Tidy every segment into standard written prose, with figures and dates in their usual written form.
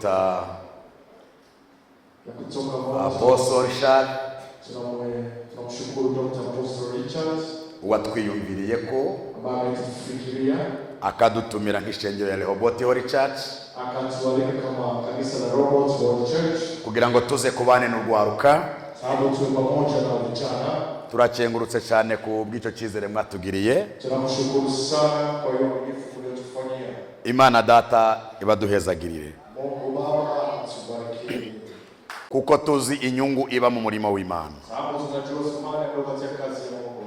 Dr. Ya kutoka Mwanza. Apostle Richard Tunamshukuru Dr. Apostle Richard watwiyumviriye ko ambaye ametufikiria akadutumira nk'ishengero ya Rehoboth Holy Church akatualika kama kanisa la Rehoboth Holy Church kugira ngo tuze kubane n'urwaruka. Sababu tuwe pamoja na vijana. Turakengurutse cyane ku bw'icyo cyizere mwatugiriye. Tunamshukuru sana kwa hiyo uaminifu mliotufanyia. Imana Data ibaduhezagirire. Mungu Baba atubarikie. Kuko tuzi inyungu iba mu murimo w'Imana. Sababu tunajua thamani ambayo katika kazi ya Mungu.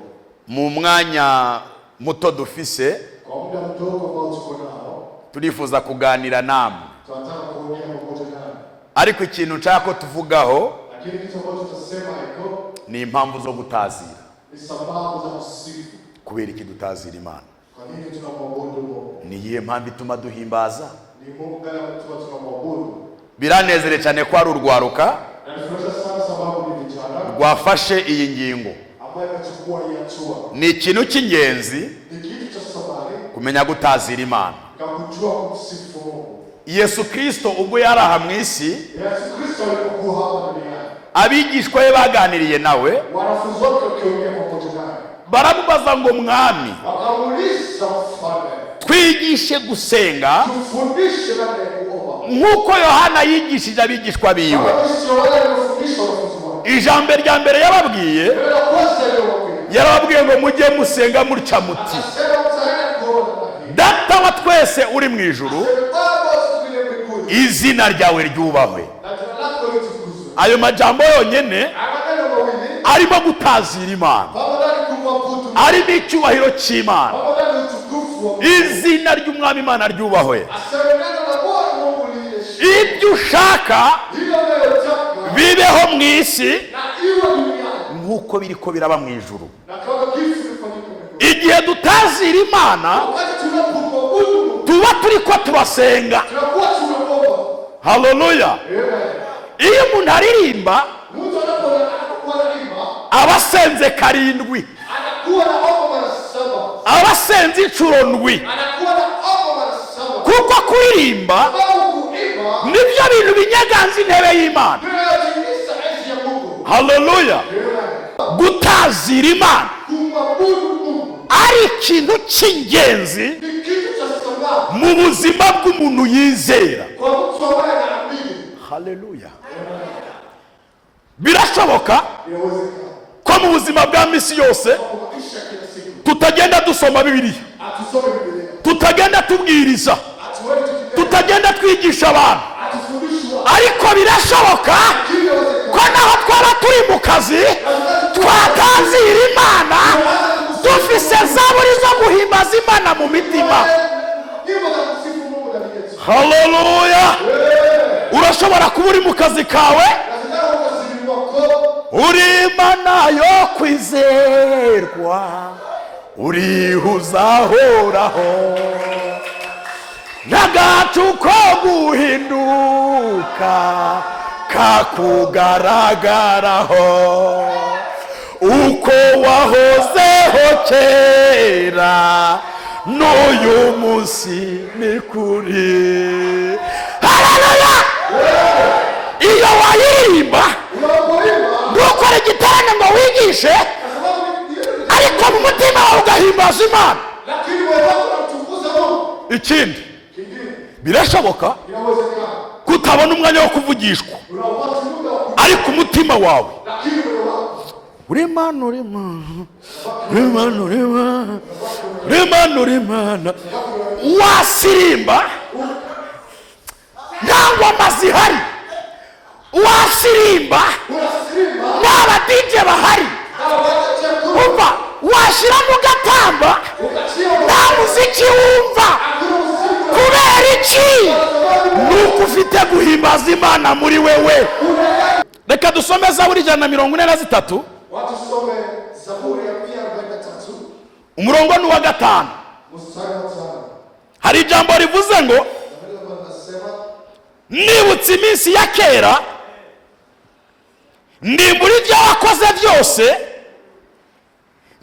Mu mwanya muto dufise, Kwa muda mdogo ambao tuko nao, turifuza kuganira namwe. Tunataka kuongea pamoja nanyi. Ariko ikintu nshaka ko tuvugaho Lakini kitu ambacho tutasema iko ni impamvu zo gutazira. Ni sababu za kusifu. Kubera iki dutazira Imana? Kwa nini tunamwabudu Mungu? Ni iyihe mpamvu ituma duhimbaza? Ni Mungu gani anatuma tunamwabudu? Biranezere cyane ko ari urwaruka Nanifurahisha sana sababu ni vijana rwafashe iyi ngingo. Ambayo imechukua hii hatua. Ni ikintu cy'ingenzi Ni kitu cha thamani kumenya gutazira Imana. na kujua kumsifu Mungu. Yesu Kirisito ubwo yari aha mu isi, Yesu Kristo alipokuwa hapa duniani, abigishwa be baganiriye nawe, wanafunzi wake wakiongea pamoja naye, baramubaza ngo: "Mwami, wakamuuliza, 'Mfalme, twigishe gusenga tufundishe namna ya kuomba nk'uko Yohana yigishije abigishwa biwe." kama jinsi Yohana alivyofundisha wanafunzi wake.' Ijambo rya mbere yababwiye, Neno la kwanza aliyowambia, yarababwiye ngo: "Mujye musenga mutya muti: akasema mtaenda kuomba namna hii. Data wa twese uri mu ijuru, Sema, Baba uliye mbinguni, izina ryawe ryubahwe." na jina lako litukuzwe.' Ayo majambo yonyine Haya maneno mawili arimo gutazira Imana, pamoja na kumwabudu, arimo icyubahiro cy'Imana. Pamoja na utukufu wa Mungu. Izina ry'Umwami Imana ryubahwe. Asema neno la Bwana Mungu liheshimiwe. Ibyo ushaka Hilo unalotaka bibeho mu isi na iwe duniani nk'uko biriko biraba mu ijuru. Na kama kitu kilifanyika mbinguni. Igihe dutazira Imana, Wakati tunapomwabudu Mungu, tuba turi ko turasenga. Tunakuwa tunaomba. Haleluya! Amen. Iyo umuntu aririmba, Mtu anapokuwa anaimba, aba asenze karindwi, anakuwa naomba mara 7, aba asenze inshuro ndwi, anakuwa naomba mara 7. Kuko kuririmba Sababu kuimba nibyo bintu binyaganza intebe y'Imana. Ndio inayotikisa enzi ya Mungu. Haleluya! Amen. Gutazira Imana Kumwabudu Mungu ari ikintu cy'ingenzi ni kitu cha thamani mu buzima bw'umuntu yizera. Kwa mtu ambaye anaamini. Haleluya! Birashoboka Inawezekana ko mu buzima bwa misi yose kwa maisha ya kila siku tutagenda dusoma Bibiliya, hatusome Biblia, tutagenda tubwiriza, hatuendi tukinena, tutagenda twigisha abantu, hatufundishi watu, ariko birashoboka lakini inawezekana ko naho twaba turi mu kazi twatazira Imana dufise zaburi zo guhimbaza Imana mu mitima. Nyimbo za kusifu Mungu ndani yetu. Haleluya! Urashobora kuba uri mu kazi kawe, Inawezekana uko kazini mwako, uri Imana yo kwizerwa, urihuzahoraho n'agacu ko guhinduka kakugaragaraho, uko wahozeho kera n'uyu munsi ni kuri. Haleluya! Iyo wayiririmba, unapoimba, ntukore igiterane ngo wigishe, kwa sababu ni ariko mu mutima wawe ugahimbaza Imana. Lakini moyo wako unamtukuza Mungu. Ikindi, Kingine, birashoboka inawezekana kutabona umwanya wo kuvugishwa, unapata muda wa ariko umutima wawe, lakini moyo wako uri Imana, uri Imana, uri Imana, uri Imana, uri Imana, uri Imana, wasirimba nta ngoma zihari, wasirimba unasirimba nta ba DJ bahari, na wacha umva, washyiramo ugatamba ukachia nta muziki wumva. Hakuna muziki. Kubera iki? Nuko ufite guhimbaza Imana muri wewe. Reka dusome Zaburi 143. Watusome Zaburi ya 143, Umurongo ni uwa gatanu. Mstari wa 5. Hari ijambo rivuze ngo: Na vile ambavyo nasema, "Nibutse iminsi ya kera, ndimbura ibyo wakoze byose,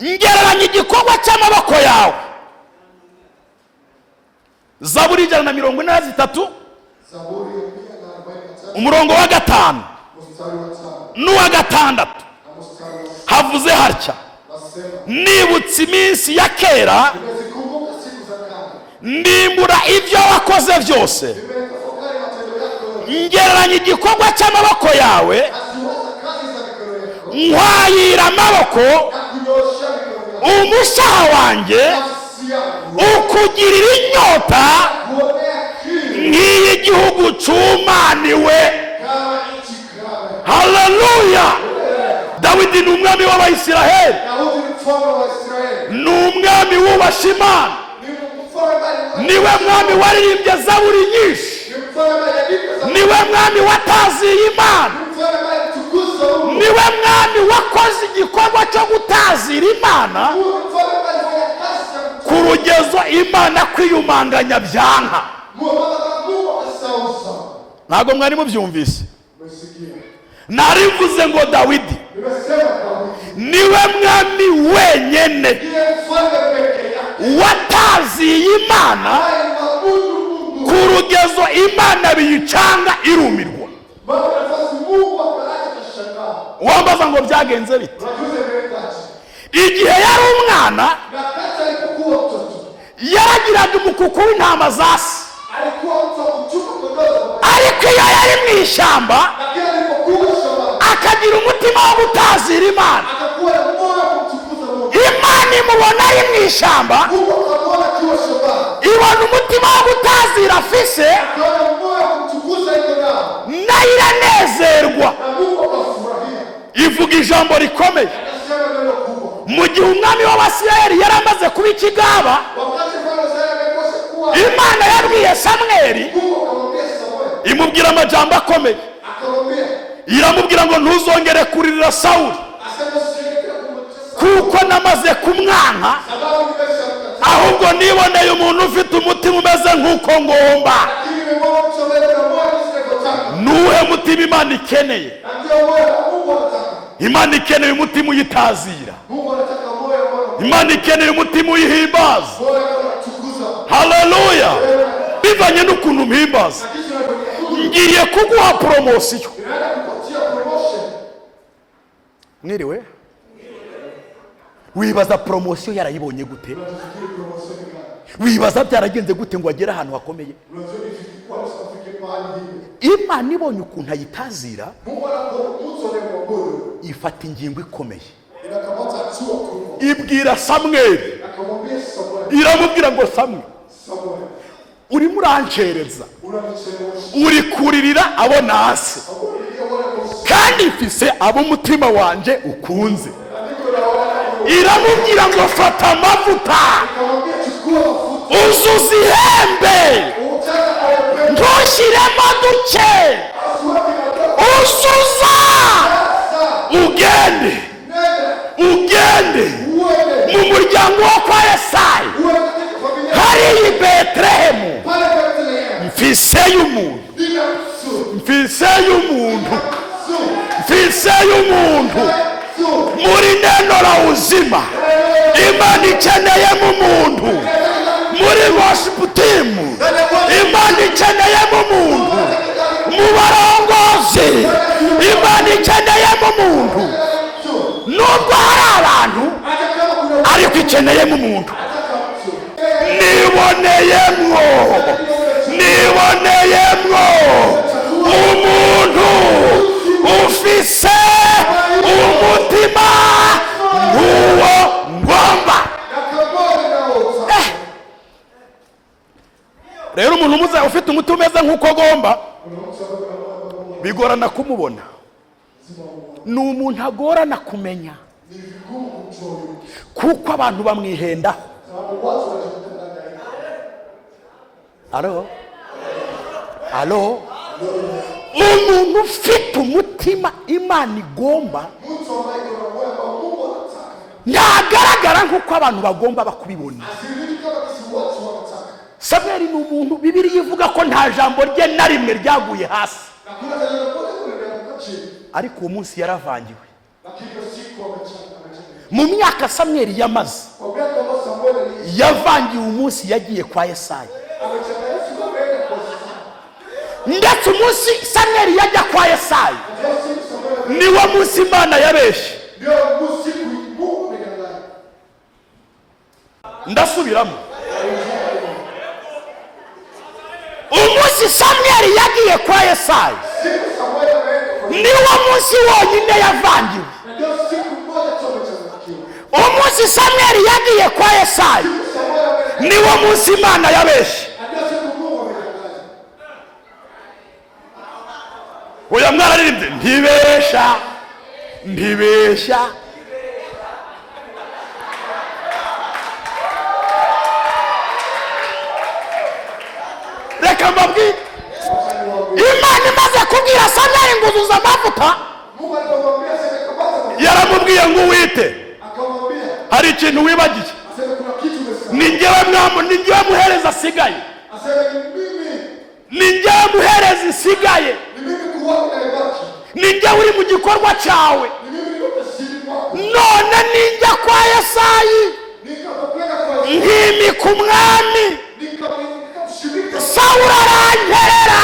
ngereranya igikorwa cy'amaboko yawe." Zaburi 143. Zaburi ya mia na Umurongo wa 5 Mstari wa 5 n'uwa 6 na mstari wa 6 havuze hatya: nasema, "Nibutse iminsi ya kera, nimezikumbuka siku za kale, ndimbura ibyo wakoze byose, nimetafakari matendo yako yote, ngereranya igikorwa cy'amaboko yawe, naziwaza kazi za mikono yako, nkwayira amaboko, na kunyoosha mikono yako, umushaha wanjye nafsi yangu ukugirira inyota kuonea kiu nk'iy'igihugu cumaniwe." kama nchi kame. Haleluya! Dawidi ni umwami w'Abayisiraheli. Daudi ni mfalme wa Israeli, Ni umwami wubasha Imana. ni mfalme ambaye Niwe mwami waririmbye zaburi nyinshi. ni mfalme ambaye aliandika zaburi, Niwe mwami wataziye Imana. ni mfalme ambaye alimtukuza Mungu, Niwe mwami wakoze igikorwa cyo gutazira Imana huyu ni mfalme ambaye alifanya kazi ya ku rugezo Imana kwiyumanganya byanka. Mungu, Mungu akasausa. Ntabwo mwari mubyumvise. Umesikia? Narivuze ngo Dawidi Nimesema Daudi niwe mwami wenyene ndiye mfalme peke yake wataziye Imana aliyemwabudu Mungu ku rugezo Imana biyicanga irumirwa. mpaka nafasi Mungu akaacha kashangaa. Wambaza ngo byagenze bite? Unajuza imeendaje? Igihe yari umwana, Na kati alipokuwa mtoto yaragiraga umukuku w'intama za se, alikuwa mtu wa kuchunga kondoo za baba, ariko iyo yari mu ishyamba lakini alipokuwa shambani akagira umutima wo gutazira Imana, akakuwa na moyo wa kumtukuza Mungu. Imana imubona ari mu ishyamba, Mungu akamwona akiwa shambani, ibona umutima wo gutazira afise, akaona moyo wa kumtukuza iko nao, nayo iranezerwa, na Mungu akafurahia, ivuga ijambo rikomeye. Akasema neno kubwa. Mu gihe umwami w'Abasirayeli yari amaze kuba ikigaba, Wakati mfalme wa Israeli amekwisha kuwa, Imana yabwiye Samweli, Mungu akamwambia Samueli, imubwira amajambo akomeye, akamwambia iramubwira ngo: "Ntuzongere kuririra Sawuli, asema usiendelee kumtetea Sauli, kuko namaze kumwanka, sababu nimeshamkataa, ahubwo niboneye umuntu ufite umutima umeze nk'uko ngomba." lakini nimemwona mtu ambaye kuna moyo jinsi ninavyotaka, Nuwuhe mutima Imana ikeneye? na ndio moyo wa Mungu anataka. Imana ikeneye umutima uyitazira. Mungu anataka moyo ambao Imana ikeneye umutima uyihimbaza. moyo ambao unatukuza. Haleluya! Bivanye n'ukuntu mpimbaza, Na jinsi unavyoniabudu, ngiye kuguha promotion. ninaenda kupatia promotion. Mwiriwe. Wibaza promotion yarayibonye gute? Unafikiri promotion ni gani? Wibaza byaragenze gute ngo agere ahantu hakomeye? Unajua ifikikuwa usifike mahali hivi. Imana ibonye ukuntu ayitazira, Mungu anapoona mtu anayemwabudu, ifata ingingo ikomeye, inakamata hatua kubwa. Ibwira Samweli, Akamwambia Samueli, iramubwira ngo: "Samweli, Samueli, urimo urancereza, unanichelewesha. uri kuririra abo nase, Ulilia wale kwa kandi mfise abo umutima wanje ukunze." na niko na wale. Iramubwira ngo: "Fata amavuta, Akamwambia chukua mafuta, uzuza ihembe, ujaze kwa upendo, ntushyiremo duke, usiweke madogo. uzuza, Sasa ugende, nenda, ugende uende, mu muryango wo kwa Yesayi, uende katika familia hariya i Betelehemu, pale Bethlehem. mfiseyo umuntu, Nina mtu, mfiseyo umuntu, mtu, mfiseyo umuntu." mtu. Muri neno la uzima Imana ikeneyemo umuntu. Muri worship team Imana ikeneyemo umuntu. Mu barongozi Imana ikeneyemo umuntu. Nubwo hari abantu, Hata kama kuna ariko ikeneyemo umuntu. nataka mtu. Niboneyemwo, niboneyemwo umuntu ufise umutima nk'uwo ngomba. Na kaburi naota. Rero umuntu ufite umutima umeze nk'uko agomba, bigorana kumubona. Ni umuntu agorana kumenya, Ni vigumu kumjua huyu, kuko abantu bamwihendaho. Sababu watu wanajidanganya. Alo, alo! Umuntu ufite umutima Imana igomba Mtu ambaye kuna moyo ambao Mungu anataka ntagaragara nk'uko abantu bagomba bakubibona. asirudi kama kisi watu wanataka. Samweli ni umuntu Bibiliya ivuga ko nta jambo rye na rimwe ryaguye hasi, Na kuna neno moja kulianguka chini, ariko uwo munsi yaravangiwe. Lakini hiyo siku amechanga. Mu myaka Samweli yamaze, Kwa miaka ambayo Samueli aliishi, yavangiwe umunsi yagiye kwa Yesayi. amechanga siku ameenda kwa Yesayi. Ndetse umunsi Samweli yajya kwa Yesayi, Ndio siku Samueli, niwo munsi Imana yabeshye. Ndio siku Mungu amedanganya. Ndasubiramo, umunsi Samweli yagiye kwa Yesayi, Siku Samueli ameenda kwa niwo munsi wonyine yavangiwe. Na ndio siku moja tu amechanganyikiwa. Umunsi Samweli yagiye kwa Yesayi, Siku Samueli ameenda, niwo munsi Imana yabeshye. Na ndio siku Mungu amedanganya. Oya, mwararirimbye, ntibesha, ntibesha. Reka mbabwire, Imana imaze kubwira Samweli ngo uzuza amavuta, Mungu alipomwambia aseme kamata mafuta, yaramubwiye ngo uwite, akamwambia hari ikintu wibagiye. Aseme kuna kitu umesahau. Ni njyewe mwamu, ni njyewe muhereza asigaye. Aseme ni mimi, Ni njyewe muhereza isigaye. Ni mimi kuhani nayebaki. Ni njyewe uri mu gikorwa cyawe. Ni mimi niko kazini mwako. None ninjya kwa Yesayi, Nikapopeleka kwa Yesu, nkimika umwami, nikamshimika, Sawuli arankerera.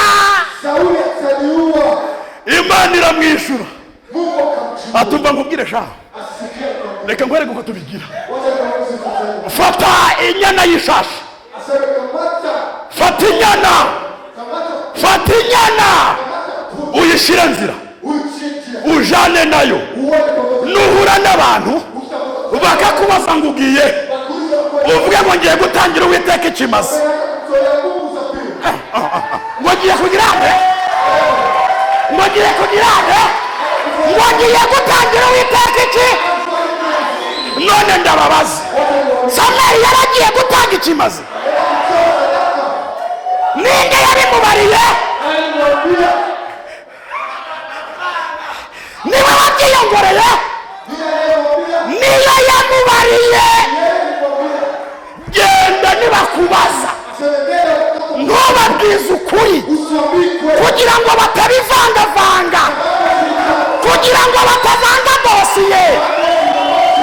Sauli ataniua. Imana iramwishyura. Mungu akamjibu. Atumva nkubwire sha, Asikia nikwambie. reka nkwereke uko tubigira. Wacha niwaeleze tena. Fata inyana y'ishashi. Aseme kamata, Fata inyana, kamata, fata inyana, kamata punda, uyishyire nzira, uichinje, ujane nayo. uone pamoja. Nuhura n'abantu Utaona bakakubaza ngo ugiye, wakuuliza kwa uvuge ngo ngiye gutangira Uwiteka ikimaze. kutolea Mungu dhabihu. Ngo ngiye kugira nde? Ngo ngiye kugira nde? Ngo ngiye gutangira Uwiteka iki? None ndababaza, Samweli yaragiye gutanga ikimaze, ninde yabimubariye? Alimwambia, Niwe wabyiyongoreye? Ndiye aliyemwambia, Niyo yamubariye. Yeye alimwambia. Genda, nibakubaza, Aseme nenda ukatoke, ntubabwize ukuri, usiambii kweli. Kugira ngo batabivangavanga, kugira ngo batavanga dosiye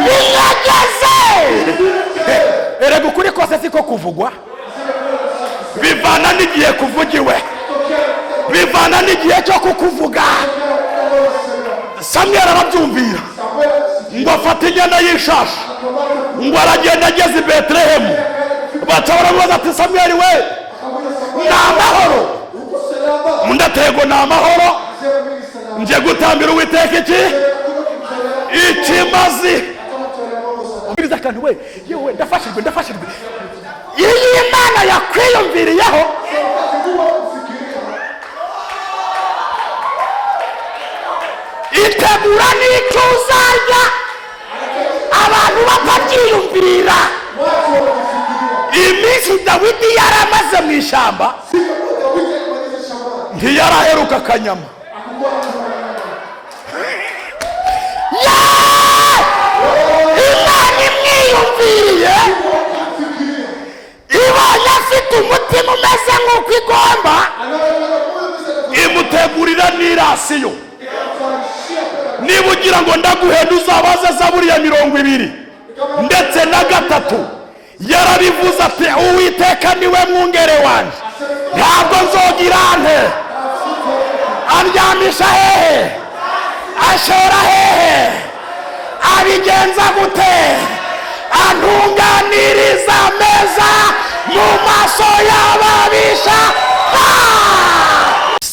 binyegeze. Erega ukuri kose siko kuvugwa, bivana n'igihe kuvugiwe, bivana n'igihe cyo kukuvuga. Samweli arabyumvira, ngo afate inyana y'ishashi, ngo aragenda. Ageze i Betelehemu, baca baramubaza ati: "Samweli we, ni amahoro?" Uko salama? Undi atego: "Ni amahoro." Aseme mimi salama. Nje gutambira Uwiteka iki? Ikimazi. Ubwiriza akantu we, yewe, ndafashijwe, ndafashijwe. Iyo Imana yakwiyumviriyeho, Wakati Mungu akufikiria, itegura n'icyo uzarya abantu batabyiyumvira. Watu wanafikiria. Iminsi Dawidi yari amaze mu ishyamba, Siku ambayo Dawidi alimaliza shambani, ntiyaraheruka akanyama. Hakukuwa na nyama. Yeee! Imana imwiyumviriye, Mungu akamfikiria. Ibonye afite umutima umeze nk'uko igomba, Anaona moyo mzee, imutegurira n'irasiyo. Ikamfanyishia pera. Niba ugira ngo ndaguhenda, uzabaze Zaburi ya 23 yarabivuze ati: "Uwiteka niwe mwungere wanjye, ntabwo nzogira nte? Andyamisha hehe? Ashora hehe? Abigenza gute? Antunganiriza ameza mu maso y'ababisha." Ah!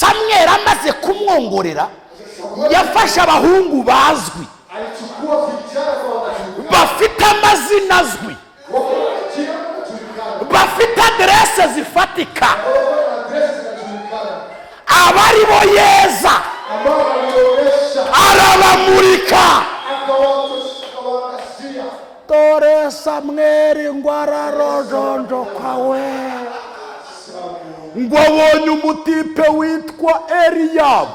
Samweli amaze kumwongorera, yafashe abahungu bazwi, Alichukua vijana kwa wanajulikana, bafite amazina azwi, wako na jina wanajulikana, bafite aderese zifatika, wako na adresi zinajulikana, aba ari bo yeza, ambao walionyesha, arabamurika. Akawaangazia. Dore Samweli ngo ararojonjoka we, ngo abonye umutipe witwa Eliyabu,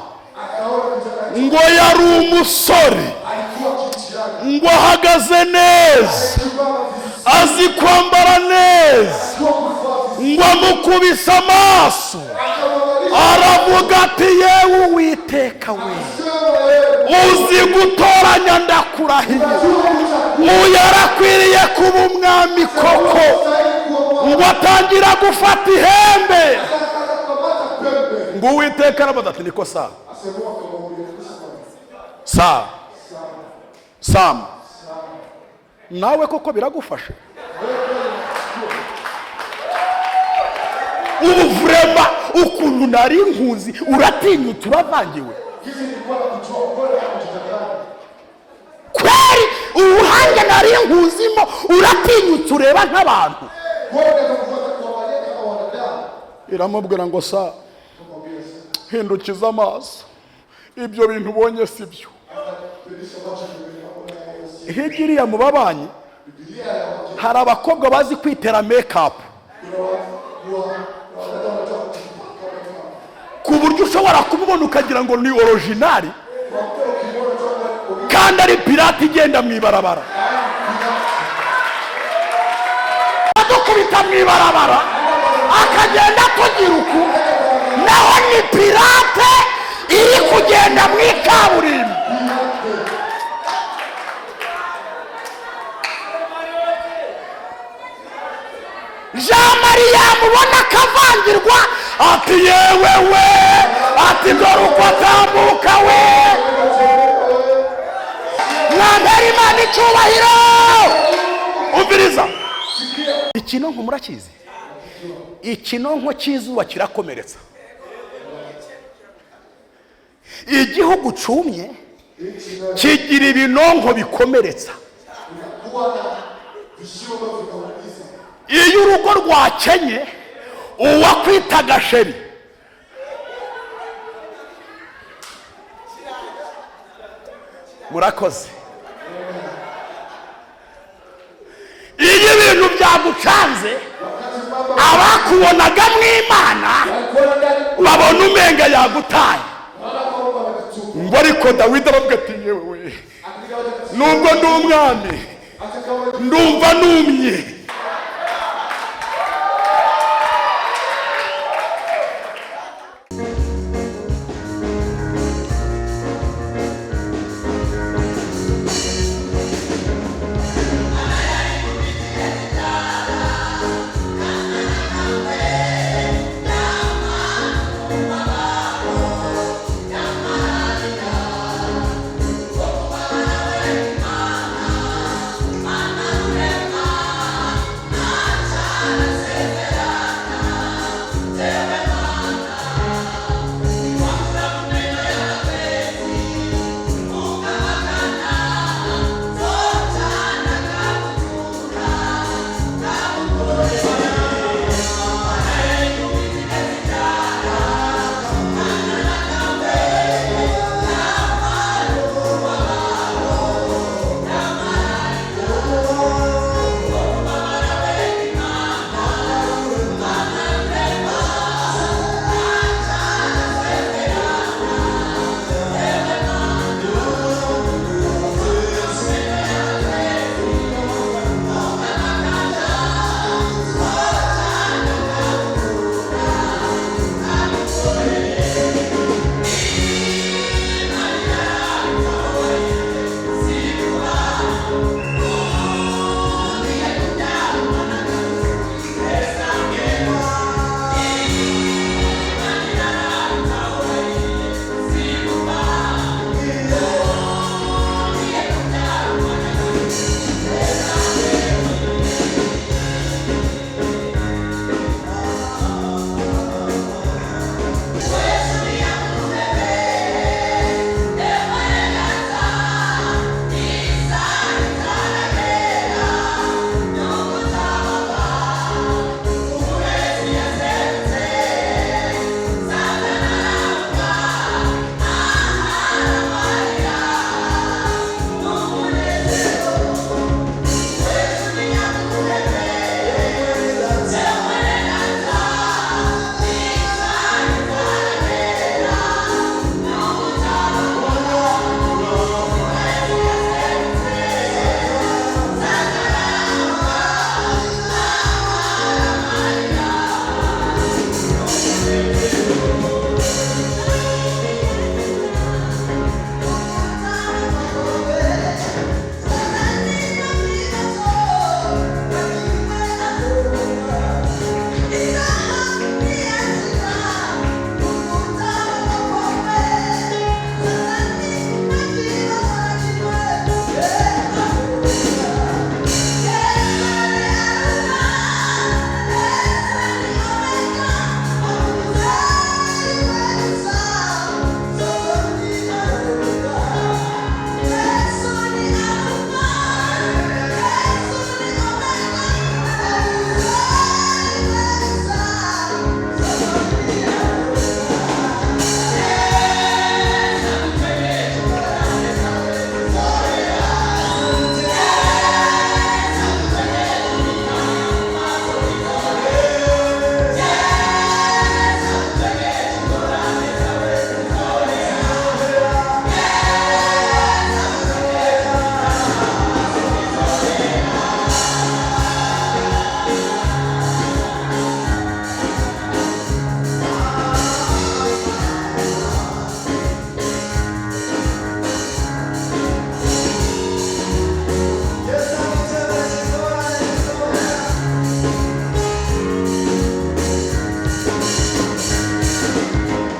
Akaona kijana, ngo yari umusore, alikuwa kijana, ngo ahagaze neza, simama vizuri, azi kwambara neza, alikuwa kuvaa vizuri, ngo amukubise amaso, akamwangalia, aravuga ati: "Yewe Uwiteka we, sema wewe, uzi gutoranya, ndakurahiye, uyu arakwiriye kuba umwami koko." unastahili kuwa mwami. Ngo atangira gufata ihembe, Akaanza kukamata pembe, Ngo Uwiteka arabaza ati: "Niko sa Asema akamwambia kusema sa Samu, nawe koko biragufasha ubu? Vraiment, ukuntu nari nkuzi, uratinyutse, uravangiwe. Hizi nilikuwa nakujua kweli kujidanganya. Kweri, ubuhanga nari nkuzimo, uratinyutse, ureba nk'abantu. Wewe unaweza kufuata kuangalia kama wanadamu. Iramubwira ngo: "Sa, Kumwambia sasa hindukiza amaso, ibyo bintu ubonye si byo." Tulisha macho mbele yako. Hirya iriya mu babanyi Biblia ya hari abakobwa bazi kwitera make-up kuna wadada wanajua kujipaka makeup. ku buryo ushobora kumubona ukagira ngo ni original, kandi ari pirate igenda mu ibarabara, adukubita mu ibarabara, akagenda atugira uku, naho ni pirate iri kugenda mu ikaburimbo. Jean Marie yamubona akavangirwa, ati: "Yewe we," ati: "Dore uko atambuka we." Mwambere Imana icyubahiro. Umviriza, ikinonko murakizi? Ikinonko cy'izuba kirakomeretsa. Igihugu cumye kigira ibinonko bikomeretsa. Kuwa na vishimo ambavyo vinaumiza. Iyo urugo rwakenye, uwakwitaga chéri murakoze, iyo ibintu byagucanze, abakubonaga mu Imana Kuona ndani babona umenga yagutaye. Naona kwamba wamekutupa. Ngo ariko Dawidi aravuga ati: "Yewe we, nubwo ndi umwami, Hata kama ndumva numye."